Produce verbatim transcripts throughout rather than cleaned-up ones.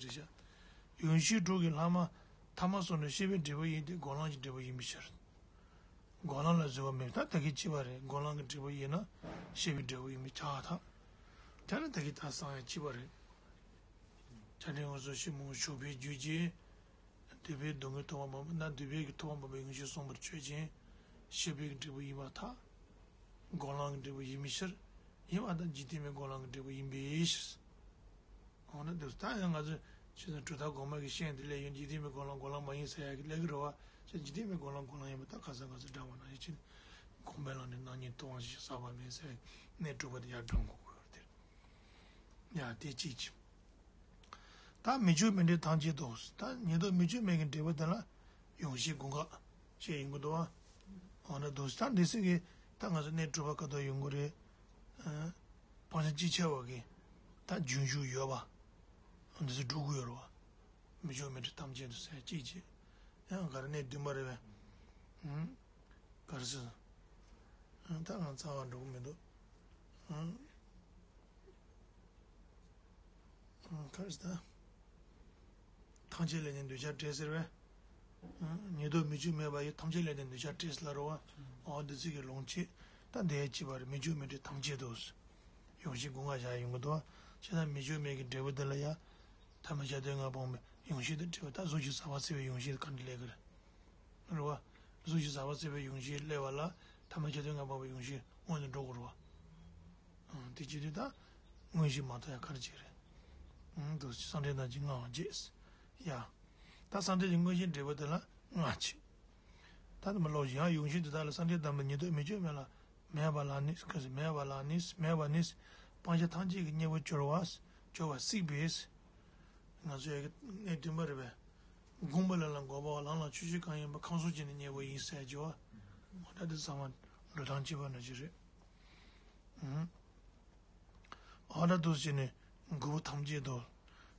རེད་ཤག་ཡོན་ཤེས་དྲུག་གི་ལྷག་མ་ཐ་མ་སོང་ནས་ཤེས་པའི་འབྲས་བུ་ཡིན་ཏེ། སྒོམ་ལམ་གྱི་འབྲས་བུ་ཡིན་པའི་ཕྱིར། སྒོམ་ལམ་ལ་འཛོལ་བ་མེད། ད་ད་གིན་གཅིག་པ་རེད། སྒོམ་ལམ་གྱི་འབྲས་བུ་ཡིན་ན་ཤེས་པའི་འབྲས་བུ་ཡིན་པས་ཁྱབ་པར་ཐལ། དེ་ནི་ད་གིན་ད་གསུངས་ཡ་གཅིག་པ་རེད། ཆ་འདྲེན་འོད་གསལ་ཕྱིར་མི་འོང་ཞུགས་པའི་རྒྱུད་ཀྱི། འདོད་པའི་སྡུག་བསྔལ་ཐོབ་པ་མ་ཡིན་ན། འདོད་པའི་གི་ཐོབ་པ་མ་ཡིན་པའི་ཡོན་ཤེས་གསུངས་པར་ཆོས་ཅན། ཤེས་པའི་གི་འབྲས་བུ་ཡིན་པར་ཐལ། སྒོམ་ལམ་གྱི་འབྲས་བུ་ཡིན་པའི་ཕྱིར། ཡིན་པར་ཐལ། འཇིག་རྟེན་པའི་སྒོམ་ལམ་གྱི་འབྲས་བུ་ཡིན་པའི་ཕྱིར། འོ་ན་འདུག་ད་ཡང་ང་ཚོས་ཕྱི་ནང་གྲུབ་མཐའ་སྒོམ་པ་གི་ཤེས་ཡོན་དེ་ལས་ཡོན་འཇིག་རྟེན་པའི་སྒོམ་ལམ་སྒོམ་ལམ་མ་ཡིན་ཟེར་ཡ་གི་ལས་ཀྱི་རེད་བ། ཅེས་འཇིག་རྟེན་པའི་སྒོམ་ལམ་སྒོམ་ལམ་ཡིན་པ་ད་ག་ས་ག་ས་འདྲ་བ་ན་ཡིན་ཕྱིན། སྒོམ་པའི་ལམ་ནི་རྣམ་གཉིས་ལྟུང་བ་བཞི་བསགས་པ་མེད་ཟེར་གནས་དྲུག་པ་དེ་ཡར་འགྲེང་དགོས་ཀྱི་ཡོད་རེད། ཡ་དེ་གཅིག་བྱས། ད་མི་འཇུག་མི་འབྲས་ཐམས་ཅད་དོ། ད་ཉིད་རྟོག་མི་འཇུག་མེད་ཀྱི་འབྲས་བུ་དེ་ལ་ཡོན་ཤེས་དགུ་འགག་ཅེས་ཡིན་དགོས་འདུག་བ། འོ་ན་འདུག་ད་འདི་སྲིད་ཀྱི་ད་ང་ཚོ་གནས་དྲུག་པ་ཁ་ཐོག་ཡོང་གི་རེད། ཨ། སྤང་བྱ་ཅི་ཆེ་བ་གི་ད་རྒྱུན་ཞུགས་ཡོད་པ། འདི་ཚོ་སྒྲུབ་དགོས་ཡོད་རེད་བ། མི་འཇུག་མི་འབྲས་ཐམས་ཅད་དོ་ཟེར་གཅིག་བྱས། ཡང་ག་རེ་གནས་བདུན་པ་རེད་པས། ཨང་། ག་རེ་ཟེར། ཨང་། ད་ང་རྩ་བ་འགྲོ་གི་མི་འདུག་ཨང་། ཨང་། ག་རེ་ཟེར་ད། ཐམས་ཅད་ལས་ནི་འདོད་ཆགས་བྲལ་ཟེར་བས། ཨང་། ཉིད་རྟོག་མི་འཇུག་མེད་པ་ཡི། ཐམས་ཅད་ལས་ནི་འདོད་ཆགས་བྲལ་ཟེར་ལབ་རེད་བ། འོ་འདི་ཚིག་གི་ལུང་བྱེད། ད་འདི་ཡང་གཅིག་པ་རེད། མི་འཇུག་མི་འབྲས་ཐམས་ཅད་དོ། ཡོན་ཤེས་དགུ་འགག་བཞག་ཡོང་གི་འདུག་བ། བྱས་ཙང་མི་འཇུག་མེད་ཀྱི་འབྲས་བུ་འདི་ལ་ཡང་། ཐ་མལ་ཁྱབ་གདལ་ལྔ་སྤངས་པའི་ཡོན་ཤེས་དང་བྲལ་བ། ད་གཟུགས་ཀྱི་ཟག་པ་སེལ་བའི་ཡོན་ཤེས་ག་འདྲ་སླེབས་ཀྱི་རེད། རེད་བ། གཟུགས་ཀྱི་ཟག་པ་སེལ་བའི་ཡོན་ཤེས་སླེབས་པ་ལ་ཐ་མལ་ཁྱབ་གདལ་ལྔ་སྤངས་པའི་ཡོན་ཤེས་སྔོན་དུ་འགྲོ་དགོས་རེད་བ། ཨང་། དེ་བྱེད་དུས་ད་མངོན་ཤེས་མ་ཐོབ་ཡ་ག་རེ་བྱེད་རེད། ཨང་། འདུག་སེ་བསམ་གཏན་ཐམས་ཅད་སྔ་བ་བྱས། ཡ། ད་བསམ་གཏན་གྱི་མངོན་ཤེས་འབྲས་བུ་དེ་ལ་ལྔ་བྱེད། ད་དེ་མ་ལོག་ཡང་ཡོན་ཤེས་དེ་དག་ལ་བསམ་གཏན་དང་པོ་ཉིད་རྟོག་མི་འཇུག་མེད་ལ། མེད་པ་ལ་ནི། ག་ཟེར། མེད་པ་ལ་ནི། མེད་པ་ནི། སྤང་བྱ་ཐམས་ཅད་ཀྱི་གཉེན་པོར་གྱུར་པ། གྱུར་པ་སྲིད་པས། ང་ཚོ་ཡ་གི་གནས་བདུན་པ་རེད་པས། སྒོམ་པ་ལ་ལ་འགོག་པ་བ། ལམ་ལ་ཆོས་ཅན་གང་ཡིན་པ། ཁམས་གསུམ་གྱི་ནི་གཉེན་པོ་ཡིན་ཟེར་གྱི་བ། འོ་ད་འདི་ཚང་མ་འགྲོ་སྟངས་གཅིག་པ་ནང་བཞིན་རེད། ཨང་། འོ་ད་འདུག་སེ་ནི་དགུ་པོ་ཐམས་ཅད་དོ།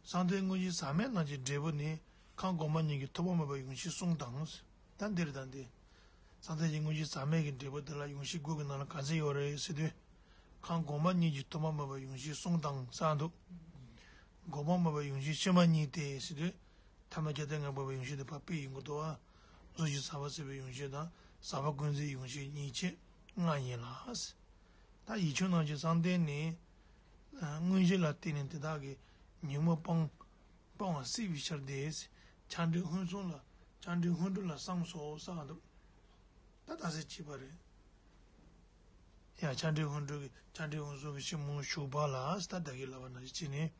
བསམ་གཏན་དངོས་གཞི་ཟག་མེད་རྣམས་ཀྱི་འབྲས་བུ་ནི། ཁམས་སྒོམ་པ་གཉིས་ཀྱི་ཐོབ་པ་མེད་པའི་ཡོན་ཤེས་གསུམ་དང་། ད་འདིར་ད་འདི། བསམ་གཏན་གྱི་དངོས་གཞི་ཟག་མེད་ཀྱི་འབྲས་བུ་དེ་ལ་ཡོན་ཤེས་དགུ་གི་ནང་ལ་ག་ཚད་ཡོད་རེད་ཟེར་དུས། ཁམས་སྒོམ་པ་གཉིས་ཀྱི་ཐོབ་པ་མེད་པའི་ཡོན་ཤེས་གསུམ་དང་ཟེར་འདུག་སྒོམ་པ་མེད་པའི་ཡོན་ཤེས་ཕྱི་མ་གཉིས་ཏེ་ཟེར་དུས། ཐ་མལ་ཁྱབ་གདལ་ལྔ་སྤངས་པའི་ཡོན་ཤེས་དེ་ཕར་དཔེ་ཡིན་དགོས་འདུག་བ། གཟུགས་ཀྱི་ཟག་པ་སེལ་བའི་ཡོན་ཤེས་དང་ཟག་པ་ཀུན་འཛིན་ཡོན་ཤེས་གཉིས་བྱས་ལྔ་ཡིན་ལ། ད་ཡིག་ཆུང་ནང་གི་བསམ་གཏན་ནི། ཨ། མངོན་ཤེས་ལ་བརྟེན་ནས་དེ་དག་གི་ཉོན་མོངས་སྤང་། སྤང་བ་སྲིད་པའི་ཕྱིར་ཏེ། ཆ་འགྲིག་སྔོན་སོང་ལ། ཆ་འགྲིག་སྔོན་འགྲོ་ལ་བསམས་སོ་ཟེར་འདུག་ད་ད་ཟེར་གཅིག་པ་རེད། ཡང་ཆ་འགྲིག་སྔོན་འགྲོ་གི། ཆ་འགྲིག་སྔོན་སོང་གི་ཕྱིར་མི་འོང་ཞུགས་པ་ལ་ཟེར། ད་ད་གིན་ལབ་པ་ནང་བཞིན་བྱས་ནས།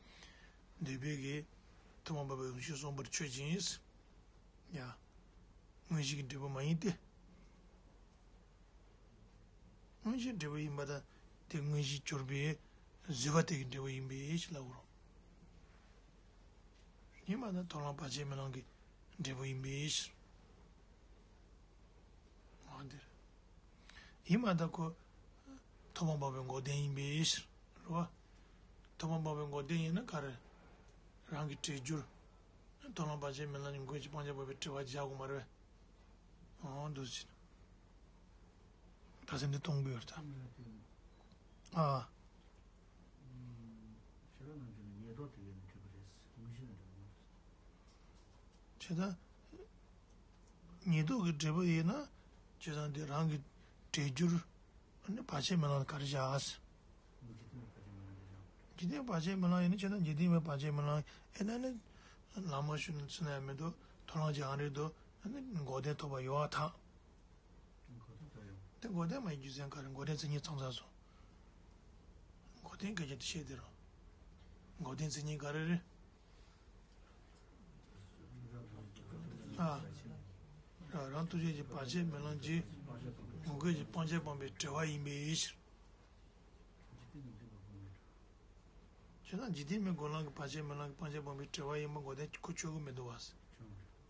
འདོད་པའི་གི་ཐོབ་པ་མེད་པའི་ཡོན་ཤེས་གསུམ་པོར་ཆོས་ཅན། ཡ། མངོན་ཤེས་ཀྱི་འབྲས་བུ་མ་ཡིན་ཏེ། མངོན་ཤེས་འབྲས་བུ་ཡིན་པ་དང་། དེ་མངོན་ཤེས་གྱུར་པའི་བཟོད་པ་དེ་གི་འབྲས་བུ་ཡིན་པའི་ཕྱིར་ལབ་དགོས་རེད། ཡིན་པ་དང་མཐོང་ལམ་བར་ཆད་མེད་ལམ་གྱི་འབྲས་བུ་ཡིན་པའི་ཕྱིར། འོ་འདིར། ཡིན་པ་དང་ཁོ་ཐོབ་པ་མེད་པའི་འགོག་བདེན་ཡིན་པའི་ཕྱིར་རོ། ཐོབ་པ་མེད་པའི་འགོག་བདེན་ཡིན་ན་ག་རེ། རང་གི་གྲོལ་འགྱུར། མཐོང་ལམ་བར་ཆད་མེད་ལམ་གྱི་མགོན་གྱི་སྤང་བྱ་འབབ་པའི་དྲི་བ་བཞག་དགོས་མ་རེད། འོ་འདུག་སེ། ད་ཟེར་འདི་གཏོང་དགོས་ཡོད་ད། ཨ། ཤེས་རབ་རྣམ་འབྱེད་ལ་ཉེར་བསྡོགས་དེ་ཡོད་ན་འགྲིག་གི་རེད། མངོན་ཤེས་ལ་འགྲིག་གི་མ་རེད། བྱས་ཙང་། ཉེར་བསྡོགས་ཀྱི་འབྲས་བུ་ཡིན་ན། བྱས་ཙང་འདི་རང་གི་གྲོལ་འགྱུར། ཨ་ནི་བར་ཆད་མེད་ལམ་ག་རེ་བཞག་འཇིག་རྟེན་བར་ཆད་མེད་ལམ་འདི་བཞག་འཇིག་རྟེན་བར་ཆད་མེད་ལམ་ཡིན་ན། བྱས་ན་འཇིག་རྟེན་པའི་བར་ཆད་མེད་ལམ་ཡིན་ན་ནི། ལམ་མ་ཞུགས་ན་ཚུལ་ན་ཡང་མི་འདུག་མཐོང་ལམ་གྱི་ཨང་རིས་འདུག་ཨ་ནི་འགོག་བདེན་ཐོབ་པ་ཡོད་པར་ཐལ། འགོག་བདེན་ཐོབ་ཡོང་། དེ་འགོག་བདེན་མ་ཡིན་རྒྱུ་མཚན་ག་རེ། འགོག་བདེན་མཚན་ཉིད་ཚང་ཚར་སོང་། འགོག་བདེན་སྐད་ཆ་དེ་བཤད་དེ་རོ། འགོག་བདེན་མཚན་ཉིད་ག་རེ་རེད། ཨ། རང་ཐུགས་རྗེ་ཀྱི་བར་ཆད་མེད་ལམ་གྱི། ངོ་སྐལ་གྱི་སྤང་བྱ་སྤངས་པའི་དྲི་བ་ཡིན་པའི་ཕྱིར། བྱས་ན་འཇིག་རྟེན་མི་སྒོམ་ལམ་གྱི་བར་ཆད་མེད་ལམ་གྱི་སྤང་བྱ་སྤངས་པའི་དྲི་བ་ཡིན་པ་འགོག་བདེན་ཁོ་ཆོད་ཀྱི་མི་འདུག་བ།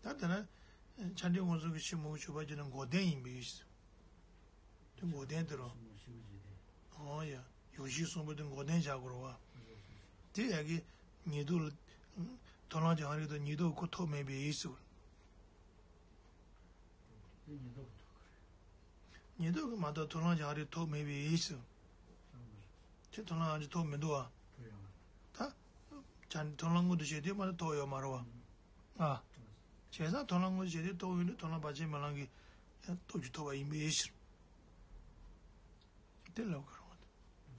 ད་དེ་ན། ཆ་འགྲིག་སྔོན་སོང་གི་ཕྱིར་མི་འོང་ཞུགས་པ་བྱས་ན་འགོག་བདེན་ཡིན་པའི་ཕྱིར། དེ་འགོག་བདེན་དེ་རོ། འོ་ཡ། ཡོན་ཤེས་གསུམ་པོ་དེ་འགོག་བདེན་བཞག་དགོས་རེད་བ། དེ་ཡ་གི། ཉེར་བསྡོགས་ལ། མཐོང་ལམ་གྱི་ཨང་རིས་དང་ཉེར་བསྡོགས་ཁོ་ཐོབ་མེད་པའི་ཕྱིར། ཉེར་བསྡོགས་ཀྱི་མ་གཏོགས་མཐོང་ལམ་གྱི་ཨང་རིས་ཐོབ་མེད་པའི་ཕྱིར། ཁྱེད་མཐོང་ལམ་ཨང་རིས་ཐོབ་མི་འདུག་བ། ད། ཆ་མཐོང་ལམ་མངོན་དུ་བྱེད་དུས་མ་ནི་རྟོགས་ཡོད་མ་རེད་བ། ཨ། བྱས་ཙང་མཐོང་ལམ་མངོན་དུ་བྱེད་དུས་རྟོགས་ཡོད་ནི་མཐོང་ལམ་བར་ཆད་མེད་ལམ་གྱི་སྟོབས་ཀྱིས་ཐོབ་པ་ཡིན་པའི་ཕྱིར། དེ་ལབ་དགོས་རེད་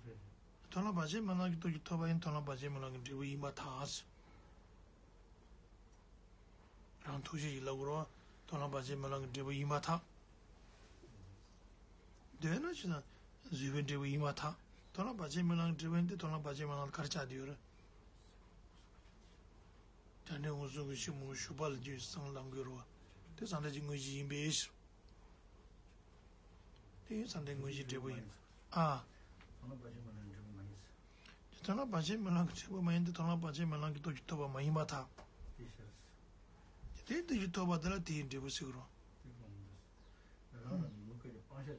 བ། མཐོང་ལམ་བར་ཆད་མེད་ལམ་གྱི་སྟོབས་ཀྱིས་ཐོབ་པ་ཡིན་མཐོང་ལམ་བར་ཆད་མེད་ལམ་གྱི་འབྲས་བུ་ཡིན་པར་ཐལ། རང་ཐུགས་རྗེ་ཡིས་ལབ་དགོས་རེད་བ། མཐོང་ལམ་བར་ཆད་མེད་ལམ་གྱི་འབྲས་བུ་ཡིན་པར་ཐལ། འདོད་ན་ཅི་ན་བཟོད་པའི་འབྲས་བུ་ཡིན་པར་ཐལ། མཐོང་ལམ་བར་ཆད་མེད་ལམ་གྱི་འབྲས་བུ་ཡིན་ཏེ་མཐོང་ལམ་བར་ཆད་མེད་ལམ་ལ་ག་རེ་ཆགས་བསྡད་ཡོད་རེད། བྱང་འབྲིང་འོད་གསལ་གྱི་ཕྱི་མོ་ཞུགས་པ་ལ་རྒྱུ་སང་ལམ་དགོས་རེད་བ། དེ་བསམ་གཏན་གྱི་དངོས་གཞི་ཡིན་པའི་ཕྱིར། དེ་ཡང་བསམ་གཏན་དངོས་གཞིའི་འབྲས་བུ་ཡིན། ཨ། མཐོང་ལམ་བར་ཆད་མེད་ལམ་གྱི་འབྲས་བུ་མ་ཡིན། དེ་མཐོང་ལམ་བར་ཆད་མེད་ལམ་གྱི་འབྲས་བུ་མ་ཡིན་ཏེ་མཐོང་ལམ་བར་ཆད་མེད་ལམ་གྱི་སྟོབས་ཀྱིས་ཐོབ་པ་མ་ཡིན་པར་ཐལ། དེ་ཕྱིར། དེ་སྟོབས་ཀྱིས་ཐོབ་པ་དེ་ལ་དེ་ཡི་འབྲས་བུ་ཟེར་གྱི་རེད། དེ་གོང་དུ་རང་ལ་ནི་མུ་གེ་ཡི་སྤང་བྱ་དེ།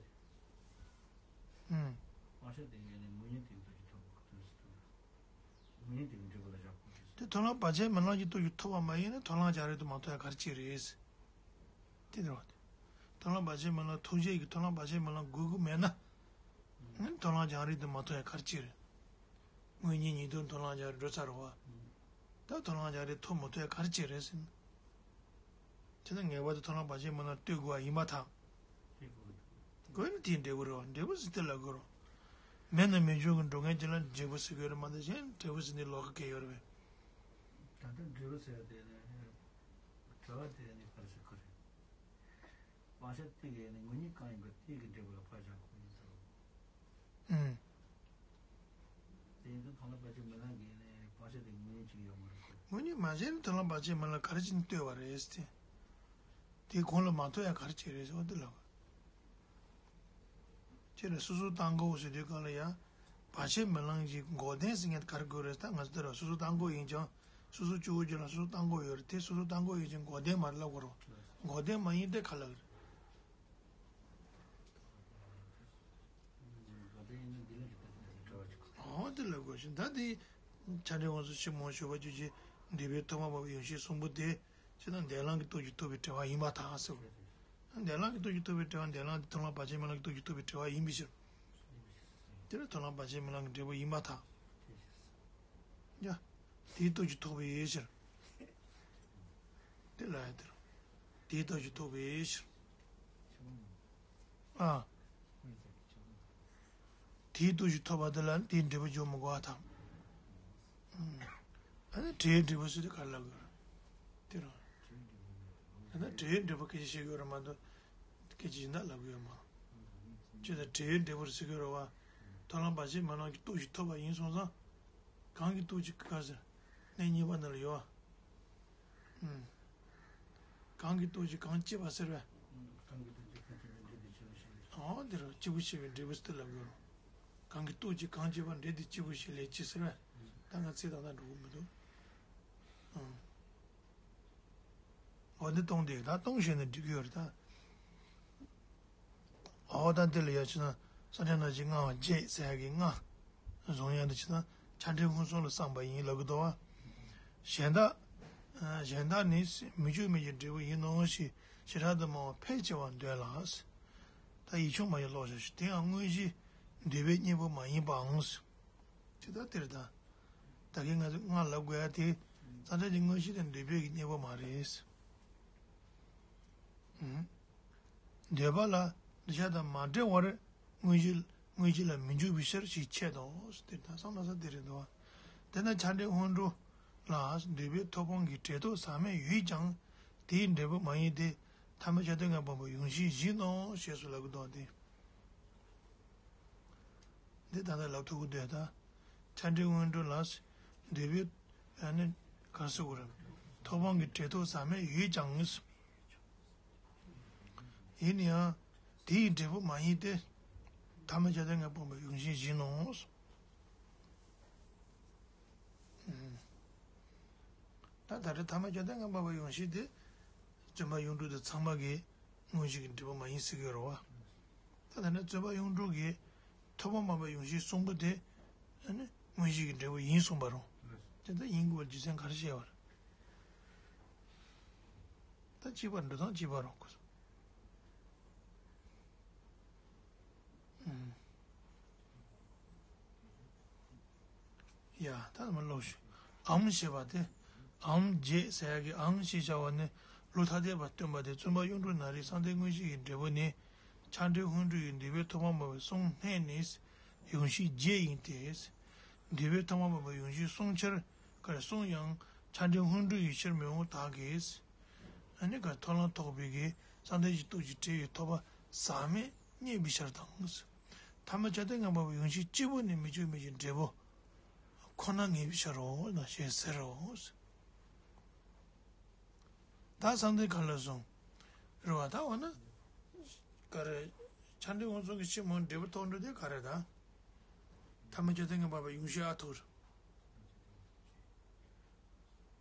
ཨུམ། སྤང་བྱ་དེ་ཡིན་ནི་མུ་ཉིད་དེ་ཡི་སྟོབས་ཀྱིས་ཐོབ་པ་ག་དུས་སུ་ཐོབ། མུ་ཉིད་དེ་ཡི་འབྲས་བུ་ལ་བཞག་དགོས་ཟེར། དེ་མཐོང་ལམ་བར་ཆད་མེད་ལམ་གྱི་སྟོབས་ཀྱིས་ཐོབ་པ་མ་ཡིན་ན་མཐོང་ལམ་རྒྱང་རིང་དུ་མ་ཐོན་ཡ་ག་རེ་བྱས་རེད། དེ་འདྲ་བ་དེ། མཐོང་ལམ་བར་ཆད་མེད་ལམ་ཐུགས་རྗེ་ཡིས་མཐོང་ལམ་བར་ཆད་མེད་ལམ་དགོས་ཀྱི་མེད་ན། ཨང་། མཐོང་ལམ་རྒྱང་རིང་དུ་མ་ཐོན་ཡ་ག་རེ་བྱས་རེད། དངོས་གཉེན་ཉིད་དུ་མཐོང་ལམ་རྒྱང་རིང་འགྲོ་ཚར་བ། ད་མཐོང་ལམ་རྒྱང་རིང་ཐོན་མ་ཐུབ་ཡ་ག་རེ་བྱས་རེད་ཟེར་ན། དེ་ན་ངེས་པར་དུ་མཐོང་ལམ་བར་ཆད་མེད་ལམ་གཏོད་དགོས་པ་ཡིན་པར་ཐལ། དགོས་ནི་དེའི་འབྲས་བུ་རེད་བ། འབྲས་བུ་ཟེར་དེ་ལ་དགོས་རེད། མེད་ན་མི་འབྱུང་གི་འགྲོ་མཁན་གྱི་ལ་འབྲས་བུ་ཟེར་དགོས་རེད་མ་གཏོགས་གཞན་འབྲས་བུ་ཟེར་ནས་ལོགས་ཀ་གང་ཡོད་རེད་པས། ད་ལྟ་འབྲས་བུ་ཟེར་བ་དེ་ནི། བྲལ་བ་དེ་ནི་ག་རེ་ཟེར་དགོས་རེད། སྤང་བྱ་དེ་གའི་ནི་དངོས་གཉེན་གང་ཡིན་པ་དེ་གི་འབྲས་བུ་ལ་ཕར་བཞག་དགོས་ཡིན་ཟེར་བ། ཨུམ། དེ་ཡིན་དུས་མཐོང་ལམ་བར་ཆད་མེད་ལམ་གྱི་ནི་སྤང་བྱ་དེ་དངོས་གཉེན་གཅིག་ཡོད་མ་རེད་ཁོ། དངོས་གཉེན་མ་བྱས་ན་མཐོང་ལམ་བར་ཆད་མེད་ལམ་ག་རེ་བྱས་ནས་ལྟོས་པ་རེད་ཟེར། དེ་གོང་ལ་མ་ཐོན་ཡ་ག་རེ་བྱས་རེད་ཟེར་བ་འདི་ལབ། ཁྱེད་ལ་སོ་སོ་བཏང་དགོས་ཟེར་དུས་གང་ལ་ཡ། བར་ཆད་མེད་ལམ་གྱི་འགོག་བདེན་ཟེར་མཁན་ག་རེ་དགོས་རེད། ད་ང་ཚོ་འདི་ལ་སོ་སོ་བཏང་དགོས་ཡིན་ཀྱང་། སོ་སོ་སྤྱི་བོ་རྒྱུད་ལ་སོ་སོ་བཏང་དགོས་ཡོད་རེད། དེ་སོ་སོ་བཏང་དགོས་ཡིན་ཀྱང་འགོག་བདེན་མ་རེད་ལབ་དགོས་རེད། འགོག་བདེན་མ་ཡིན་ཏེ་ག་ལ་རེད། འོ་དེ་ལ་དགོས་ཤིང་ད་དེ་ཆ་འདྲེན་དབང་ཚུལ་ཕྱི་མོ་ཞུགས་པ་རྒྱུད་ཀྱི་འདོད་པའི་ཐོག་མ་བབས་པའི་ཡང་ཤེས་གསུམ་པོ་དེ་ཅི་ན་འདས་ལམ་གྱི་སྟོབས་ཀྱིས་ཐོབ་པའི་བྲལ་བ་ཡིན་པར་ཐལ་ཟེར་བ། འདས་ལམ་གྱི་སྟོབས་ཀྱིས་ཐོབ་པའི་བྲལ་བ་འདས་ལམ་དེ་མཐོང་ལམ་བར་ཆད་མེད་ལམ་གྱི་སྟོབས་ཀྱིས་ཐོབ་པའི་བྲལ་བ་ཡིན་པའི་ཕྱིར། དེ་ལ་མཐོང་ལམ་བར་ཆད་མེད་ལམ་གྱི་འབྲས་བུ་ཡིན་པར་ཐལ། ཡ། དེའི་སྟོབས་ཀྱིས་ཐོབ་པའི་ཕྱིར། དེ་ལ་ཡང་དེར། དེའི་སྟོབས་ཀྱིས་ཐོབ་པའི་ཕྱིར། ཨ། དེའི་སྟོབས་ཀྱིས་ཐོབ་པ་དེ་ལ་དེའི་འབྲས་བུ་འཇོག་མི་དགོས་པར་ཐལ། ཨ་ནི་བྲལ་བའི་འབྲས་བུ་ཟེར་དུས་ག་རེ་ལབ་དགོས་རེད། དེ་རང་། ད་ལྟ་བྲལ་བའི་འབྲས་བུ་སྐད་ཆ་བཤད་དགོས་རེད་མ་གཏོགས། སྐད་ཆ་གཞན་དག་ལབ་དགོས་ཡོད་མ་རེད། ཅེས་དང་བྲལ་བའི་འབྲས་བུར་ཟེར་དགོས་རེད་བ། མཐོང་ལམ་བར་ཆད་མེད་ལམ་གྱི་སྟོབས་ཀྱིས་ཐོབ་པ་ཡིན་སོང་ཙང་། གང་གི་སྟོབས་ཀྱིས་ག་ཟེར། གནས་གཉིས་པ་ནང་ལ་ཡོད་བ། ཨུམ། གང་གི་སྟོབས་ཀྱིས་གང་སྐྱེ་བ་ཟེར་བས། གང་གི་སྟོབས་ཀྱིས་གང་སྐྱེ་བའི་འབྲས་དེ་སྐྱེ་བའི་ཕྱིར་ལས་སྐྱེ། འོ་འདིར་སྐྱེས་བུ་སྐྱེ་བའི་འབྲས་བུ་སྟེ་ལབ་ཡོད། གང་གི་སྟོབས་ཀྱིས་གང་སྐྱེ་བ་འབྲས་དེ་སྐྱེས་བུ་སྐྱེ་ལས་སྐྱེ་ཟེར་བས། ད་ང་ཚིག་དང་ད་འགྲོ་གི་མི་འདུག་ཨང་། འོ་འདི་སྟོང་དེ་ད་སྟོང་ཞེས་ནས་འགྲིག་གི་ཡོད་རེད་ད། འོ་ད་འདི་ལ་ཡ་ཕྱི་ན་སངས་རྒྱས་རྣམས་ཀྱིས་མངའ་བ་བརྒྱད་ཟེར་ཡ་གི་མངའ་བཟུང་ཡ་འདི་ཕྱི་ན་ཆ་འདྲེན་མངོན་སུམ་ལ་བསམ་པ་ཡིན་ལབ་གི་འདུག་བ། གཞན་དག་གཞན་དག་ནི་མི་འཇུག་མིན་གྱི་འབྲས་བུ་ཡིན་ནོ་ཞེས་བྱེ་བྲག་ཏུ་སྨྲ་བ་ཕལ་ཆེ་བར་འདོད་ལ། ད་ཡིག་ཆུང་མ་ཡིན་ཀློག་བྱ་ཞིག་དེའང་དངོས་གཞི་འདོད་པའི་གཉེན་པོ་མ་ཡིན་པའང་། ཇི་ལྟར་དེར་ད། ད་གིན་ང་ཚོས་སྔར་ལབ་དགོས་ཡ་དེ། རྩ་བྲལ་གྱི་དངོས་གཞི་དེ་འདོད་པའི་གི་གཉེན་པོ་མ་རེད། ཨུམ། འདོད་པ་ལ་འདོད་ཆགས་དང་མ་བྲལ་བར་དངོས་གཞི་དངོས་གཞི་ལ་མི་འཇུག་པའི་ཕྱིར་ཞེས་འཆད་དོ། དེ་ལྟར་བསམ་ན་ས་དེ་རེད་འདུག་བ། དེ་ན་ཆ་འདྲེན་སྔོན་འགྲོ་ལ་འདོད་པའི་ཐོབ་དཔང་གི་འབྲས་ཐོབ་ཟག་མེད་ཡོད་ཀྱང་དེའི་འབྲས་བུ་མ་ཡིན་ཏེ་ཐ་མལ་ཆ་མཐུན་ངང་སྤངས་པའི་ཡོངས་ཤེས་བཞིན་ནོ་ཞེས་སུ་ལབ་ཀྱི་འདུག་སྟེ། འདི་ད་ལྟ་ལབ་ཐུབ་ཀྱི་འདུག་ད། ཆ་འདྲེན་སྔོན་འགྲོ་ལ། འདོད་པའི། ཨ་ནི། ག་རེ་ཟེར་དགོས་རེད། ཐོབ་དཔང་གི་འབྲས་ཐོབ་ཟག་མེད་ཡོད་ཀྱང་། ཡིན་ན་ཡང་། དེ་ཡི་འབྲས་བུ་མ་ཡིན་ཏེ། ཐ་མལ་ཆ་མཐུན་ངང་སྤངས་པའི་ཡོངས་ཤེས་བཞིན་ནོ། ད་ད་རེས་ཐ་མལ་ཆ་མཐུན་ངང་སྤངས་པའི་ཡོངས་ཤེས་དེ། བརྩོན་པ་ཡོངས་གྲུབ་དེ་ཚང་མ་གི་དངོས་གཞི་གི་འབྲས་བུ་མ་ཡིན་ཟེར་གྱི་ཡོད་རེད་བ། ད་ད་ནི་བརྩོན་པ་ཡོངས་གྲུབ་ཀྱི་ཐོབ་དཔང་སྤངས་པའི་ཡོངས་ཤེས་གསུམ་པོ་དེ་ནི་དངོས་གཞི་གི་འབྲས་བུ་ཡིན་གསུངས་པ་རེད། དེ་ལྟར་ཡིན་དགོས་པའི་རྒྱུ་མཚན་ག་རེ་བཤད་པ་རེད། ད་གཅིག་པ་འགྲོ་སྟངས་གཅིག་པ་རེད་ཁོ་ཚོ། ཡ། ད་ནི་མ་ཀློག་ཞུ། འམ་ཞེས་པ་སྟེ། འམ་བརྒྱད་ཟེར་ཡག་གི་འམ་ཞེས་བྱ་བ་ནི་ལུགས་ཐ་དད་པ་སྟོན་པ་སྟེ། བཙུན་པ་གཡུང་དྲུང་ན་རིའི་གསང་བདེ་མངོན་ཤེས་ཀྱི་འབྲས་བུ་ནི། ཆགས་བྲལ་ཧཱུྃ་སྤྲུལ་གྱི་འདུས་པའི་ཐོག་མ་མ་བའི་གསུང་སྔས་ནས་ཡོངས་ཤེས་བརྒྱད་ཡིན་ཏེ། འདུས་པའི་ཐོག་མ་མ་བའི་ཡོངས་ཤེས་གསུང་ཕྱིར་ག་རེ་གསུང་ཡང་ཆགས་བྲལ་ཧཱུྃ་སྤྲུལ་གྱི་ཕྱིར་མི་འོང་དག་གིས། ཨ་ནི་ག་ཐོབ་ལམ་ཐོབ་པའི་གི་གསང་བདེ་གི་སྟོབས་ཀྱིས་བྲལ་བའི་ཐོབ་པ་ཟག་མེད་བརྙེས་པའི་ཕྱིར་དང་། ཐ་མལ་ཆགས་བདེ་ལྔ་པ་བའི་ཡོངས་ཤེས་གཅིག་པུ་ནི་མི་བསྐྱོད་མི་ཤིགས་འབྲས་བུ་ཁོ་ན་ངེས་པའི་ཕྱིར་རོ་ན་ཞེས་ཟེར་རོ། ད་གསང་བདེ་ག་ལ་སོང་། རེད་བ། ད་འོ་ན་ག་རེ། ཆགས་བྲལ་ཧཱུྃ་གསུང་གི་ཕྱིར་མི་འོང་འབྲས་བུ་ཐོབ་འགྲོ་དེ་ག་རེ་ད། ཐ་མལ་ཆགས་བདེ་ལྔ་པ་བའི་ཡོངས་ཤེས་ཨ་ཐུར།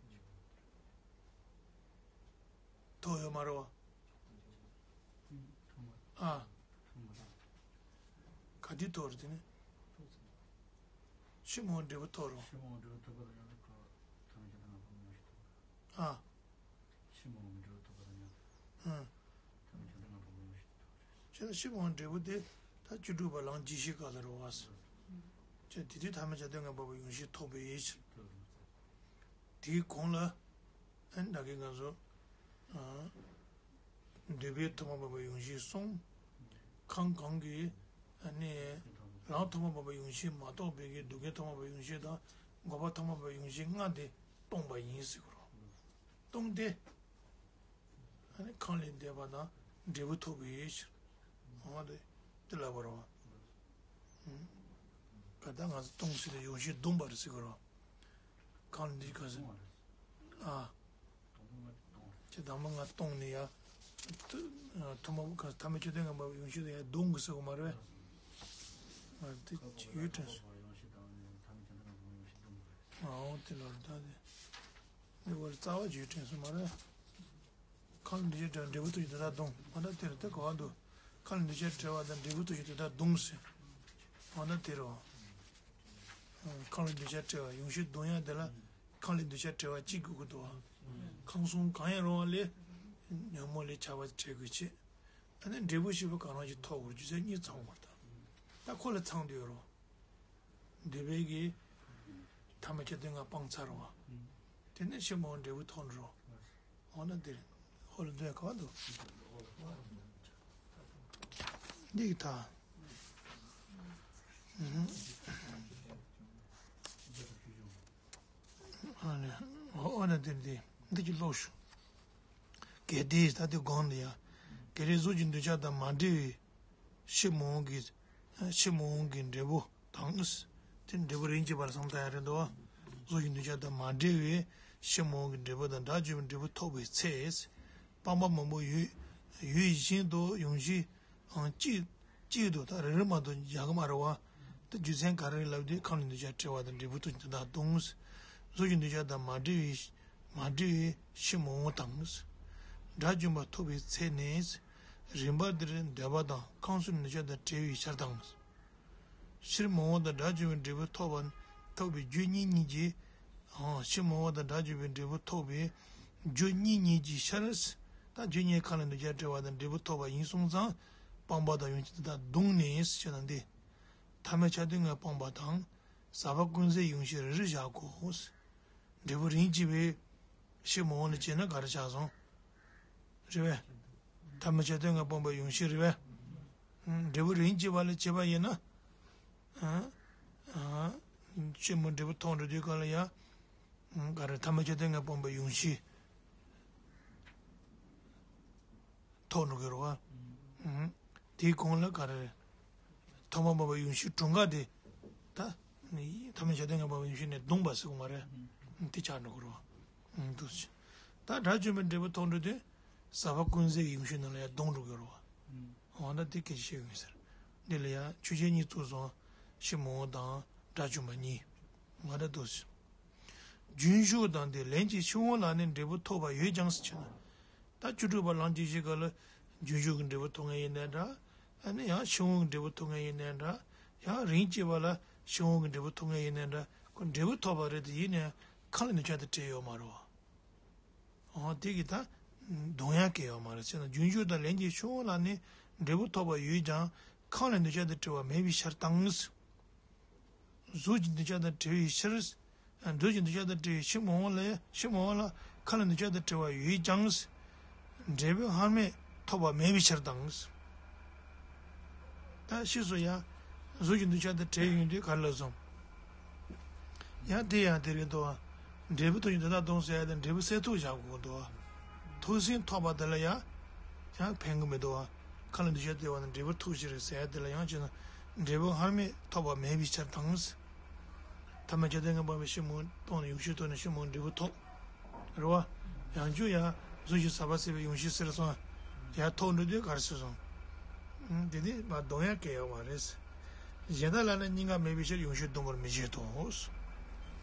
ཐོབ་ཡོད་མ་རེད་བ། ཨ། ག་དུས་ཐོབ་རེད་དེ་ནི། ཕྱིར་མི་འོང་འབྲས་བུ་ཐོབ་རོ། ཕྱིར་མི་འོང་འབྲས་བུ་ཐོབ་པ་ལ་ཡང་ཁོ་ཐ་མལ་ཆགས་བདེ་ལྔ་པ་བའི་ཡོངས་ཤེས་ཐོབ་པ་རེད། ཨ། ཕྱིར་མི་འོང་འབྲས་བུ་ཐོབ་པ་ལ་ཡང་། ཨ། ཐ་མལ་ཆགས་བདེ་ལྔ་པ་བའི་ཡོངས་ཤེས་ཐོབ་པ་རེད། བྱས་ན་ཕྱིར་མི་འོང་འབྲས་བུ་དེ་ད་བཅུ་དྲུག་པ་ལམ་ཇི་བཞིན་སྐབས་ལ་རེད་བ། བྱས་དེ་དུས་ཐ་མལ་ཆགས་བདེ་ལྔ་པ་བའི་ཡོངས་ཤེས་ཐོབ་པའི་ཕྱིར། དེའི་གོང་ལ། ཨ་ནི་ད་གིན་ང་ཚོ། ཨ། འདུས་པའི་ཐོག་མ་མ་བའི་ཡོངས་ཤེས་གསུམ། ཁམས་གང་གིས། ཨ་ནི། ལམ་ཐོག་མ་མ་བའི་ཡོངས་ཤེས་མ་རྟོགས་པའི་གི་སྡུག་བསྔལ་ཐོག་མ་མ་བའི་ཡོངས་ཤེས་དང་། འགོག་པ་ཐོག་མ་མ་བའི་ཡོངས་ཤེས་ལྔ་དེ་སྟོང་པ་ཡིན་ཟེར་གི་རེད། སྟོང་སྟེ། ཨ་ནི་ཁམས་ལས་འདས་པ་དང་འབྲས་བུ་ཐོབ་པའི་ཕྱིར། འོ་དེ་དེ་ལབ་པ་རེད་བ། ཨུམ། ག་ད་ང་ཚོ་སྟོང་ཟེར་ཏེ་ཡོངས་ཤེས་བརྡུངས་པ་རེད་ཟེར་གི་རེད་བ། ཁམས་ལས་འདས་ག་ཟེར། ཨ། ཁྱེད་དང་པོ་ང་སྟོང་ནས་ཡ། ཐུ་ཐོག་མ་ག་ཐ་མལ་ཆགས་བདེ་ལྔ་པ་ཡོངས་ཤེས་དེ་ཡ་བརྡུངས་གི་ཟེར་གི་མ་རེད་བས། ང་དེ་ཡོད་དྲན་སོང་། ཨའོ་དེ་ལོར་ད་དེ། འདི་བར་རྩ་བ་ཅིག་དྲན་སོང་མ་རེད། ཁམས་ལས་འདས་ཆགས་བྲལ་བ་འབྲས་བུ་ཐོབ་ཕྱིར་དེ་དག་བརྡུངས། འོ་ན་དེར་དེ་ག་བ་འདུག་ཁམས་ལས་འདས་ཆགས་བྲལ་བ་དང་འབྲས་བུ་ཐོབ་ཕྱིར་དེ་དག་བརྡུངས་ཟེར། འོ་ན་དེ་རེད་བ། ཁམས་ལས་འདས་ཆགས་བྲལ་བ་ཡོངས་ཤེས་བརྡུང་ཡ་དེ་ལ་ཁམས་ལས་འདས་ཆགས་བྲལ་བ་གཅིག་དགོས་ཀྱི་འདུག་བ། ཁམས་གསུམ་གང་ཡང་རུང་བ་ལས་ཉོན་མོངས་ལས་ཁྱབ་པ་བྲལ་དགོས་ཆེད། ཨ་ནི་འབྲས་བུ་བཞི་པོ་གང་རུང་ཞིག་ཐོབ་དགོས་རྒྱུ་མཚན་གཉིས་ཚང་བར་ཐལ། ད་ཁོ་ལ་ཚང་བསྡད་ཡོད་རེད་བ། འདུས་པའི་གི་ཐ་མལ་ཆགས་བདེ་ལྔ་སྤངས་ཚར་བ། དེ་ནས་ཕྱིར་མི་འོང་འབྲས་བུ་ཐོབ་འགྲོ། འོ་ན་འདིར་ཧོ་ལ་འདོན་ག་བ་འདུག་འདི་གི་ཐ། ཨ་ནི་འོ་ན་འདིར་འདི་འདི་གི་ཀློག་ཞུ། གལ་ཏེ་ད་དེ་གོང་དུ་ཡ། གལ་ཏེ་གཟུགས་ཀྱི་འདོད་ཆགས་དང་མ་བྲལ་བའི་ཕྱིར་མི་འོང་གི། ཕྱིར་མི་འོང་གི་འབྲས་བུ་དང་། དེ་འབྲས་བུ་རིམ་གྱིས་པར་བསམ་ད་ཡ་རེད་འདུག་བ། གཟུགས་ཀྱི་འདོད་ཆགས་དང་མ་བྲལ་བའི་ཕྱིར་མི་འོང་གི་འབྲས་བུ་དང་དགྲ་བཅོམ་པའི་འབྲས་བུ་ཐོབ་པའི་ཚེ། སྤངས་པ་མང་པོ་ཡོད་ཡོད་བཞིན་དུ་ཡོངས་ཤེས་གཅིག་གཅིག་ཏུ་ད་རེ་རེ་མ་གཏོགས་རྒྱག་གི་མ་རེད་བ། ད་རྒྱུ་མཚན་ག་རེ་ལབ་དུས་ཁམས་ལས་འདོད་ཆགས་བྲལ་བ་དང་འབྲས་བུ་ཐོབ་ཕྱིར་དེ་དག་བརྡུངས། གཟུགས་ཀྱི་འདོད་ཆགས་དང་མ་བྲལ་བའི་མ་བྲལ་བའི་ཕྱིར་མི་འོང་དང་། དགྲ་བཅོམ་པ་ཐོབ་པའི་ཚེ་ནས། རིམ་པ་འདིར་འདོད་པ་དང་ཁམས་གསུམ་འདོད་ཆགས་དང་བྲལ་བའི་ཕྱིར་དང་། ཕྱིར་མི་འོང་དང་དགྲ་བཅོམ་པའི་འབྲས་བུ་ཐོབ་པ་ཐོབ་པའི་རྒྱུ་གཉིས་གཉིས་ཀྱིས། ཕྱིར་མི་འོང་དང་དགྲ་བཅོམ་པའི་འབྲས་བུ་ཐོབ་པའི་རྒྱུ་གཉིས་གཉིས་ཀྱི་ཕྱིར། ད་རྒྱུ་གཉིས་ཁམས་ལས་འདོད་ཆགས་བྲལ་བ་དང་འབྲས་བུ་ཐོབ་པ་ཡིན་སོང་ཙང་། སྤངས་པ་དང་ཡོངས་ཤེས་དེ་དག་བརྡུངས་ནས་ཞེས་ན་འདི། ཐ་མལ་ཆགས་བདེ་ལྔ་སྤངས་པ་དང་། ཟག་པ་ཀུན་ཟད་ཡོངས་ཤེས་རེ་རེ་བཞག་གོ། འབྲས་བུ་རིམ་གྱིས་པའི་ཕྱིར་མི་འོང་ལ་བྱས་ན་ག་རེ་ཆགས་སོང་། རེད་པས། ཐ་མལ་ཆགས་བདེ་ལྔ་སྤངས་པའི་ཡོངས་ཤེས་རེད་པས། འབྲས་བུ་རིམ་གྱིས་པ་ལ་བྱས་པ་ཡིན་ན། ཕྱིར་མི་འབྲས་བུ་ཐོབ་འགྲོ་དུས་གང་ལ་ཡ། ག་རེ་ཐ་མལ་ཆགས་བདེ་ལྔ་སྤངས་པའི་ཡོངས་ཤེས། ཐོབ་འགྲོ་གི་རེད་བ། ཨུམ། དེའི་གོང་ལ་ག་རེ་རེད། ཐོག་མ་མ་བ་ཡོངས་ཤེས་གྲུང་ག་དེ། ད། ཐ་མལ་ཆགས་བདེ་ལྔ་སྤངས་པའི་ཡོངས་ཤེས་ནས་བརྡུངས་པ་ཟེར་གོ་མ་རེད། ཨུམ། དེ་ཆགས་འགྲོ་གི་རེད་བ། ཨུམ། འདུག་སེ། ད་དགྲ་བཅོམ་པའི་འབྲས་བུ་ཐོབ་འགྲོ་དུས། ཟག་པ་ཀུན་ཟད་ཀྱི་ཡོངས་ཤེས་རྣམས་ལ་ཡང་བརྡུངས་འགྲོ་གི་རེད་བ། ཨུམ། འོ་ན་དེ་སྐད་ཆ་བཤད་ཡོང་ཟེར། འདི་ལ་ཡང་ཆོས་ཅན་གཉིས་གཙོ་བཟུང་། ཕྱིར་མི་འོང་དང་དགྲ་བཅོམ་པ་གཉིས། ང་འདྲ་འདུག་སེ། རྒྱུན་ཞུགས་དང་དེ་ལན་གྱི་ཕྱིར་འོང་ལ་ནི་འབྲས་བུ་ཐོབ་པ་ཡོད་ཀྱང་ཟེར་ན། ད་བཅུ་དྲུག་པ་ལམ་གྱི་གཞི་ག་ལ་རྒྱུན་ཞུགས་ཀྱི་འབྲས་བུ་ཐོབ་མཁན་ཡིན་ནའི་འདྲ། ཨ་ནི་ཡང་ཕྱིར་འོང་གི་འབྲས་བུ་ཐོབ་མཁན་ཡིན་ནའི་འདྲ། ཡང་རིམ་གྱིས་པ་ལ་ཕྱིར་འོང་གི་འབྲས་བུ་ཐོབ་མཁན་ཡིན་ནའི་འདྲ། ཁོ་འབྲས་བུ་ཐོབ་པ་རེད་དེ་ཡིན་ནའི་ཁམས་ལས་འདོད་ཆགས་དང་བྲལ་ཡོད་མ་རེད་བ། འོ་དེ་གི་ད་བརྡུང་ཡག་གི་ཡོད་མ་རེད་ཟེར་ན། རྒྱུན་ཞུགས་དང་ལན་གྱི་ཕྱིར་འོང་ལ་ནི་འབྲས་བུ་ཐོབ་པ་ཡོད་ཀྱང་ཁམས་ལས་འདོད་ཆགས་དང་བྲལ་བ་མེད་པའི་ཕྱིར་དང་། གཟུགས་ཀྱི་འདོད་ཆགས་དང་བྲལ་བའི་ཕྱིར། མཛོད་ཀྱི་འདུས་བྱས་དང་བྲལ་བའི་ཕྱི་མ་འོངས་ལ་ཡང་ཕྱི་མ་འོངས་ལ་མཁའ་ལ་འདུས་བྱས་དང་བྲལ་བ་ཡོད་ཀྱང་། འབྲས་བུ་སྔར་མེད་ཐོབ་པ་མེད་པའི་ཕྱིར་དང་། ད་ཕྱིས་སུ་ཡང་གཟུགས་ཀྱི་འདུས་བྱས་དང་བྲལ་ཡོང་དུས་ག་རེ་ལབ་སོང་། ཡང་དེ་ཡང་དེ་རེད་དོ། འབྲས་བུ་ཐོབ་ཀྱི་དོན་དག་དང་ཟེར་ཡ་དེ་འབྲས་བུ་གསལ་ཐུག་བཞག་དགོས་དོ། ཐུགས་ཟིན་ཐོབ་པ་དེ་ལ་ཡང་ཡང་ཕན་གི་མི་འདུག་བ། མཁའ་ལ་འདུས་བྱས་དང་བྲལ་བ་ནི་འབྲས་བུ་ཐོབ་ཕྱིར་ཟེར་ཡ་དེ་ལ་ཡང་བྱས་ན་འབྲས་བུ་སྔར་མེད་ཐོབ་པ་མེད་པའི་ཕྱིར་དང་། ཐ་མ་ཁྱབ་སྟེ་ངེས་པ་མེད་ཕྱི་མ་འོངས་ཐོག་ནས་ཡོང་ཕྱིར་ཐོག་ནས་ཕྱི་མ་འོངས་འབྲས་བུ་ཐོབ། རེད་བ། ཡང་བསྐྱར་ཡང་གཟུགས་ཀྱི་ཟག་པ་ཟད་པའི་ཡོང་ཕྱིར་ཟེར་སོང་། ཡང་ཐོག་འགྲོ་དུས་ག་རེ་ཟེར་སོང་། ཨང་། དེ་ནི་མ་གཏོང་ཡ་གལ་ཡོད་མ་རེད། གཞན་དག་ལ་ནི་གཉིས་ཀ་མེད་པའི་ཕྱིར་ཡོང་ཕྱིར་སྡོམ་པར་མི་བྱེད་དོ།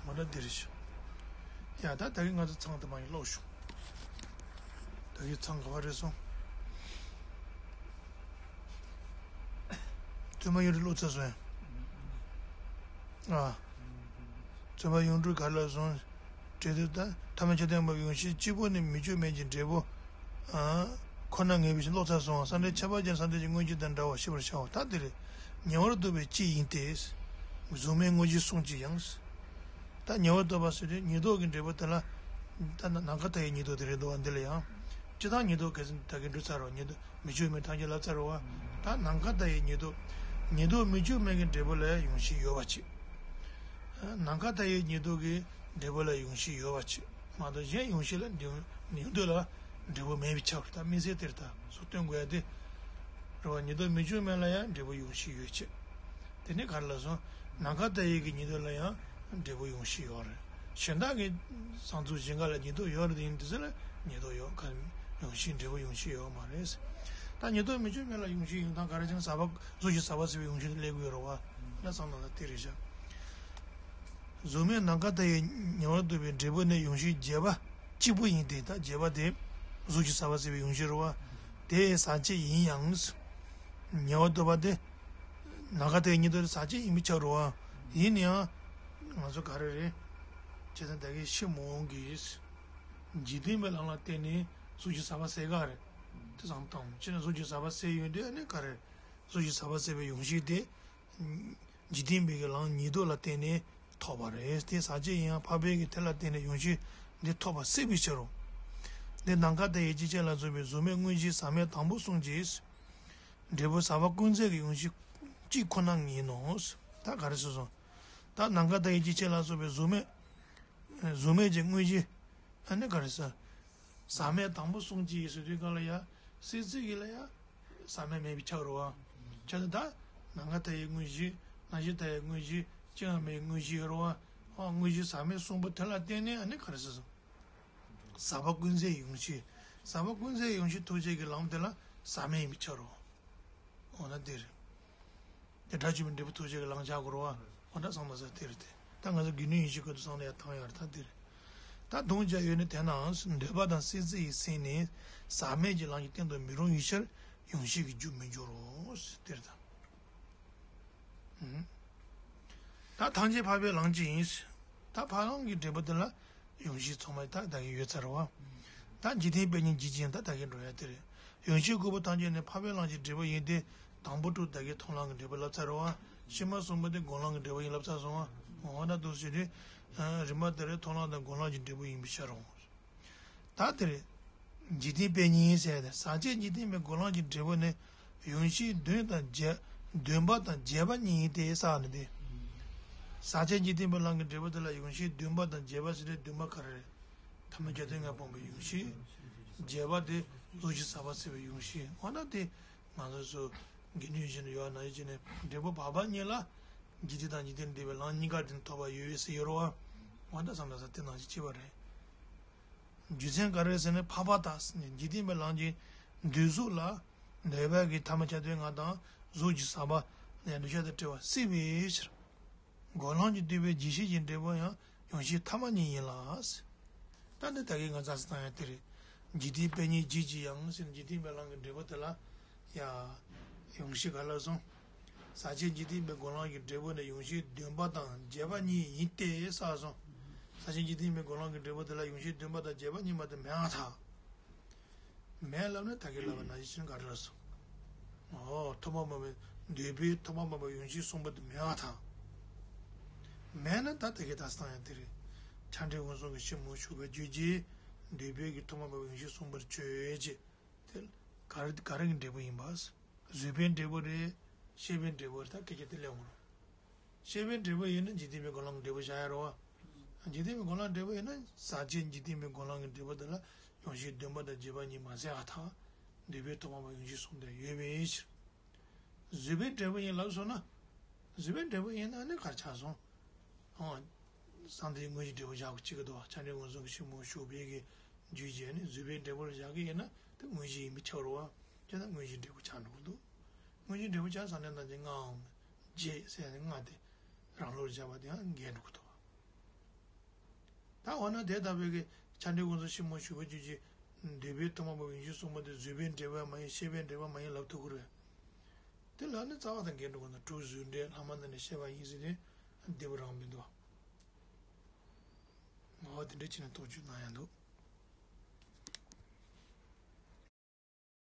མ་འདྲ་འདིར་ཞུ། ཡ་ད་ད་གིན་ང་ཚོ་ཚང་དུ་མ་ཡིན་ཀློག་ཞུ། ད་གིན་ཚང་ག་བ་རེད་སོང་། བཙུན་མ་ཡོངས་གྲུབ་ཀློག་ཚར་སོང་ཡ། ཨ། བཙུན་མ་ཡོངས་གྲུབ་ག་ལ་སོང་། འབྲས་དུས་ད་ཐ་མ་ཁྱབ་སྟེ་ངེས་པ་ཡོང་ཕྱིར་གཅིག་པུ་ནི་མི་འགྱུར་མེད་ཀྱི་འབྲས་བུ། ཨ། ཁོ་ན་ངེས་པའི་ཕྱིར་ཀློག་ཚར་སོང་། ས་འབྲས་ཁྱད་པར་ཅན་ས་འབྲས་ཀྱི་དངོས་གཞི་དང་འདྲ་བར་ཤེས་པར་བྱའོ། ད་འདི་རེད། ཉེ་བར་འདོད་པའི་སྤྱི་ཡིན་ཏེ། གཟུགས་མེད་དངོས་གཞིའི་གསུང་གཅིག་ཡང་། ད་ཉེ་བར་འདོད་པ་ཟེར་དུས་ཉེ་འདོད་ཀྱི་འབྲས་བུ་དེ་ལ། ད་ནམ་མཁའ་ལྟ་བུའི་ཉེ་འདོད་དེ་རེད་འདུག་བ། འདི་ལ་ཡང་། སྤྱི་དང་ཉེ་འདོད་གལ་སྲིད་ད་གིན་འགྲོ་ཚར་རོ། ཉེ་འདོད་མི་འགྱུར་མེད་ཐམས་ཅད་ལབ་ཚར་རོ་བ། ད་ནམ་མཁའ་ལྟ་བུའི་ཉེ་འདོད། ཉེ་འདོད་མི་འགྱུར་མེད་ཀྱི་འབྲས་བུ་ལ་ཡོང་ཕྱིར་ཡོད་པ་ཅིག་ནམ་མཁའ་ལྟ་བུའི་ཉེ་འདོད་ཀྱི་འབྲས་བུ་ལ་ཡོང་ཕྱིར་ཡོད་པ་ཅིག་མ་གཏོགས་གཞན་ཡོང་ཕྱིར་ལ་འབྲས་ཉེ་འདོད་ལ་འབྲས་བུ་མེད་པའི་ཆ་བོ་ད་དམིགས་བསལ་དེར་ད་སུ་སྟོན་དགོས་ཡ་དེ། རེད་བ། ཉེ་འདོད་མི་འགྱུར་མེད་ལ་ཡང་འབྲས་བུ་ཡོང་ཕྱིར་ཡོད་ཅེས། དེ་ནི་ག་རེ་ལབ་སོང་། ནམ་མཁའ་ལྟ་བུའི་གི་ཉེ་འདོད་ལ་ཡང་འབྲས་བུ་ཡོང་ཕྱིར་ཡོད་རེད། གཞན་དག་གི་བཟང་ཚུལ་གཞན་ག་ལ་ཉེ་འདོད་ཡོད་རེད་དེ་ཡིན་དུས་ཚོད་ལ་ཉེ་འདོད་ཡོད་ག་ཡོང་ཕྱིར་འབྲས་བུ་ཡོང་ཕྱིར་ཡོད་མ་རེད། ད་ཉེ་འདོད་མི་འགྱུར་མེད་ལ་ཡོང་ཕྱིར་ཡོང་སྟངས་ག་རེ་བྱས་ན་ཟག་པ་གཟུགས་ཀྱི་ཟག་པ་ཟད་པའི་ཡོང་ཕྱིར་སླེབས་ཀྱི་ཡོད་རེད་བ། ད་བསམ་བློ་ལ་དེ་རེད་བཞག་གཟུགས་མེད་ནམ་མཁའ་ལྟ་བུའི་ཉེ་བར་འདོད་པའི་འབྲས་བུ་ནི་ཡོང་ཕྱིར་བྱེད་པ་གཅིག་པུ་ཡིན་ཏེ། ད་བྱེད་པ་དེ་གཟུགས་ཀྱི་ཟག་པ་ཟད་པའི་ཡོང་ཕྱིར་རེད་བ། དེ་ཟག་བཅས་ཡིན་ཡང་། ཉེ་བར་འདོད་པ་དེ་ནམ་མཁའ་ལྟ་བུའི་ཉེ་འདོད་དེ་ཟག་བཅས་ཡིན་པའི་ཆ་རེད་བ། ཡིན་ན་ཡང་ང་ཚོ་ག་རེ་རེད། བྱས་ཙང་ད་གིན་ཕྱི་མ་འོངས་ཀྱི་འཇིག་རྟེན་པའི་ལམ་ལ་བརྟེན་ནས་གཟུགས་ཀྱི་ཟག་པ་ཟད་ག་རེད། དེ་བསམ་བཏང་། བྱས་ན་གཟུགས་ཀྱི་ཟག་པ་ཟད་ཡོང་དུས་ཨ་ནི་ག་རེ། གཟུགས་ཀྱི་ཟག་པ་ཟད་པའི་ཡོང་ཕྱིར་དེ། འཇིག་རྟེན་པའི་གི་ལམ་ཉེ་འདོད་ལ་བརྟེན་ནས་ཐོབ་པ་རེད། དེ་ཟག་བཅས་ཡིན་ཡང་འཕགས་པའི་གི་དེ་ལ་བརྟེན་ནས་ཡོང་ཕྱིར་འདི་ཐོབ་པ་སྲིད་པའི་ཕྱིར་རོ། འདི་ནམ་མཁའ་ལྟ་བུའི་སྤྱི་བྱེ་ལ་སོགས་པའི་གཟུགས་མེད་དངོས་གཞིའི་ཟག་མེད་དང་པོ་གསུམ་གྱི་འབྲས་བུ་ཟག་པ་ཀུན་ཟད་ཀྱི་ཡོང་ཕྱིར་གཅིག་ཁོ་ན་ཡིན་ནོ། ད་ག་རེ་ཟེར་སོང་། ད་ནམ་མཁའ་ལྟ་བུའི་སྤྱི་བྱེ་ལ་སོགས་པའི་གཟུགས་མེད། གཟུགས་མེད་ཀྱི་དངོས་གཞི། ཨ་ནི་ག་རེ་ཟེར། ཟག་མེད་དང་པོ་གསུམ་གྱི་ཡིན་ཟེར་དུས་གང་ལ་ཡ། སྲིད་རྩེ་གི་ལ་ཡ། ཟག་མེད་མེད་པའི་ཆ་རེད་བ། ཆ་དེ་ད། ནམ་མཁའ་ལྟ་བུའི་དངོས་གཞི། རྣམ་ཤེས་ལྟ་བུའི་དངོས་གཞི། སྤྱི་ཡང་མེད་པའི་དངོས་གཞི་ཡོད་རེད་བ། ཨ་དངོས་གཞི་ཟག་མེད་གསུམ་པོ་དེ་ལ་བརྟེན་ནས་ཨ་ནི་ག་རེ་ཟེར་སོང་། ཟག་པ་ཀུན་ཟད་ཡོང་ཕྱིར། ཟག་པ་ཀུན་ཟད་ཡོང་ཕྱིར་ཐུག་བྱེད་ཀྱི་ལམ་དེ་ལ་ཟག་མེད་ཡིན་པའི་ཆ་རེད། འོ་ན་འདིར། དེ་སྒྲ་ཆུང་བའི་འབྲས་བུ་ཐུག་བྱེད་ཀྱི་ལམ་བྱ་དགོས་རེད་བ། འོ་ན་བསམ་པ་ས་དེ་རེད་དེ། ད་ང་ཚོ་དགེ་འདུན་ཡིད་བཞིན་ཀུན་ཏུ་བསམ་ལ་ཡ་ཐང་ཡ་རེད་ད་འདིར། ད་དུང་བྱ་ཡོད་ནི་དེ་ནའང་འདོད་པ་དང་སྲིད་རྩེ་ཡི་སེམས་ནི་ཟག་མེད་ཀྱི་ལམ་གྱི་སྟེང་དུ་མི་རུང་བའི་ཕྱིར་ཡོང་ཕྱིར་གྱི་རྒྱུར་མི་འགྱུར་རོ། དེ་རེད་ད། ད་ཐམས་ཅད་འཕགས་པའི་ལམ་གྱི་ཡིན། ད་འཕགས་ལམ་གྱི་འབྲས་བུ་དེ་ལ་ཡོང་ཕྱིར་ཚང་མ་ད་ད་གིན་ཡོད་ཚར་བ། ད་འཇིག་རྟེན་དཔེ་རྙིང་འཇིག་ཅིང་ད་ད་གིན་འགྲོ་ཡ་དེ་རེད། ཡོང་ཕྱིར་དགོས་པ་ཐམས་ཅད་ནི་འཕགས་པའི་ལམ་གྱི་འབྲས་བུ་ཡིན་ཏེ། དང་པོ་དྲུག་ད་གིན་མཐོང་ལམ་གྱི་འབྲས་བུ་ལབ་ཚར་བ། ཕྱི་མ་གསུམ་པོ་དེ་སྒོམ་ལམ་གྱི་འབྲས་བུ་ཡིན་ལབ་ཚར་སོང་བ། འོ་ན་འདུག་ཟེར་དུས། རིམ་པ་དེ་རེད་མཐོང་ལམ་དང་སྒོམ་ལམ་གྱི་འབྲས་བུ་ཡིན་པའི་ཕྱིར་རོ། ད་དེ་རེད། འཇིག་རྟེན་དཔེ་རྙིང་ཟེར་ཏེ་ཟག་བཅས་འཇིག་རྟེན་པའི་སྒོམ་ལམ་གྱི་འབྲས་བུ་ནི་ཡོང་ཕྱིར་འདུན་དང་བྱེད། འདུན་པ་དང་བྱེད་པ་གཉིས་ཡིན་ཏེ་ཟེར་ནི་དེ། ཟག་བཅས་འཇིག་རྟེན་པའི་ལམ་གྱི་འབྲས་བུ་དེ་ལ་ཡོང་ཕྱིར་འདུན་པ་དང་བྱེད་པ་ཟེར་ཏེ་འདུན་པ་ག་རེ་རེད། ཐ་མ་རྒྱ་མཚོའི་ངང་སྤངས་པའི་ཡོང་ཕྱིར། བྱེད་པ་དེ་གཟུགས་ཀྱི་ཟག་པ་ཟད་པའི་ཡོང་ཕྱིར། འོ་ན་དེ་ང་ཚོ་ཚོ་དགེ་འདུན་བཞིན་དུ་ཡོད་ན་ཡོད་ཅེ་ནས་འབྲས་བུ་བག་པ་གཉིས་ལ་འཇིག་རྟེན་དང་འཇིག་རྟེན་འདས་པའི་ལམ་གཉིས་ཀ་དེ་ཐོབ་པ་ཡོད་ཡོད་ཟེར་ཡོད་རེད་བ། འོ་ན་བསམ་ན་ས་དེ་ནང་བཞིན་བྱེད་པ་རེད། རྒྱུ་མཚན་ག་རེ་ཟེར་ན་འཕགས་པ་དག་ཟེར་ནས་འཇིག་རྟེན་པའི་ལམ་གྱི་འདོད་གཟུགས་ལ་འདོད་པ་གི་ཐ་མ་ཁྱབ་སྟེ་ང་དང་གཟུགས་ཀྱི་ཟག་པ་ལ་འདོད་ཆགས་དང་བྲལ་བ་སྲིད་པའི་ཕྱིར། སྒོམ་ལམ་གྱི་འདོད་པའི་རྒྱུ་ཤེས་ཀྱི་འབྲས་བུ་ཡང་ཡོང་ཕྱིར་ཐ་མ་གཉིས་ཡིན་ལ། ད་འདི་ད་གིན་ང་རྩ་ས་བཏང་ཡ་དེ་རེད། འཇིག་རྟེན་དཔེ་རྙིང་འཇིག་ཅིང་ཡང་ཟེར་ནས་འཇིག་རྟེན་པའི་ལམ་གྱི་འབྲས་བུ་དེ་ལ། ཡ། ཡོང་ཕྱིར་ག་ལ་སོང་། ཟག་བཅས་འཇིག་རྟེན་པའི་སྒོམ་ལམ་གྱི་འབྲས་བུ་ནི་ཡོང་ཕྱིར་འདུན་པ་དང་བྱེད་པ་གཉིས་ཡིན་ཏེ་ཟེར་སོང་། ཟག་བཅས་འཇིག་རྟེན་པའི་སྒོམ་ལམ་གྱི་འབྲས་བུ་དེ་ལ་ཡོང་ཕྱིར་འདུན་པ་དང་བྱེད་པ་གཉིས་མ་གཏོགས་མེད་པར་ཐལ། མེད་ལབ་ན་ད་གིན་ལབ་པ་ནང་བཞིན་ག་རེ་ལབ་སོང་། འོ་ཐོག་མ་མེད་པའི་འདོད་པའི་ཐོག་མ་མེད་པའི་ཡོང་ཕྱིར་གསུངས་པ་དེ་མེད་པར་ཐལ། མེད་ན་ད་ད་གིན་ད་སྟངས་ཡང་དེ་རེད། ཆ་འདྲེན་མངོན་སུམ་གྱི་ཕྱིར་སྨོས་ཞུགས་པའི་རྒྱུད་ཀྱིས་འདོད་པའི་གི་ཐོག་མ་བབ་ཡང་ཞིན་གསུངས་པར་བརྗོད་ཅེས། དེ་ག་རེ་ག་རེ་གི་འབྲས་བུ་ཡིན་པ། བཟོད་པའི་འབྲས་བུ་རེད། ཤེས་པའི་འབྲས་བུ་རེད། ད་སྐད་ཆ་དེ་ལས་འོང་རོགས། ཤེས་པའི་འབྲས་བུ་ཡིན་ན་འཇིག་རྟེན་པའི་སྒོ་ལམ་གྱི་འབྲས་བུ་བཞག་ཡ་རེད་བ། འཇིག་རྟེན་པའི་སྒོ་ལམ་འབྲས་བུ་ཡིན་ན་ཟག་བཅས་འཇིག་རྟེན་པའི་སྒོ་ལམ་གྱི་འབྲས་བུ་དེ་ལ་ཡང་ཞིན་བདུན་པ་དང་བརྒྱད་པ་གཉིས་མ་ཟད་ཨ་ཐ། འདོད་པའི་ཐོག་མ་བབ་ཡང་ཞིན་གསུངས་ཏེ་ཡོད་པའི་ཕྱིར། བཟོད་པའི་འབྲས་བུ་ཡིན་ལབ་སོང་ན། བཟོད་པའི་འབྲས་བུ་ཡིན་ན་ནི་ག་རེ་ཆགས་སོང་། ཨང་། བསམ་གཏན་དངོས་གཞིའི་འབྲས་བུ་བཞག་གི་གཅིག་གི་འདུག་ཆ་འདྲེན་མངོན་སུམ་གྱི་ཕྱིར་སྨོས་ཞུགས་པའི་གི་རྒྱུད་ཀྱིས་ནི་བཟོད་པའི་འབྲས་བུར་བཞག་གི་ཡིན་ན་དེ་དངོས་གཞི་ཡིན་པས་ཁྱབ་རེད་བ། བྱས་ན་དངོས་གཞིའི་འབྲས་བུ་ཆགས་འགྲོ་གི་འདུག་དངོས་གཞིའི་འབྲས་བུ་ཆགས་བསམ་གཏན་ཐམས་ཅད་ལྔའམ་བརྒྱད་ཟེར་ནས་ལྔ་དེ་རང་ལུགས་བཞག་པ་དེ་ཡང་འགལ་འགྲོ་གི་འདུག་ད་འོ་ན་དེ་ལྟ་བུའི་གི་ཆ་འདྲེན་མངོན་སུམ་ཕྱིར་སྨོས་ཞུགས་པའི་རྒྱུད་ཀྱིས་འདོད་པའི་ཐོག་མ་བབ་ཡང་ཞིན་གསུངས་པ་དེ་བཟོད་པའི་འབྲས་བུ་མ་ཡིན། ཤེས་པའི་འབྲས་བུ་མ་ཡིན་ལབ་ཐུབ་ཀྱི་རེད། དེ་ལ་ནི་རྩ་བ་དང་འགལ་འགྲོ་གི་འདུག་དྲུག་བཟོད་འབྲས་ལྷག་མ་འདི་ནི་ཤེས་པ་ཡིན་ཟེར་ཏེ་བདེན་པ་རང་མི་འདུག་ངག་དབང་དེ་འདྲ་བྱས་ནས་རྟོགས་བརྗོད་གནང་ཡ་འདུག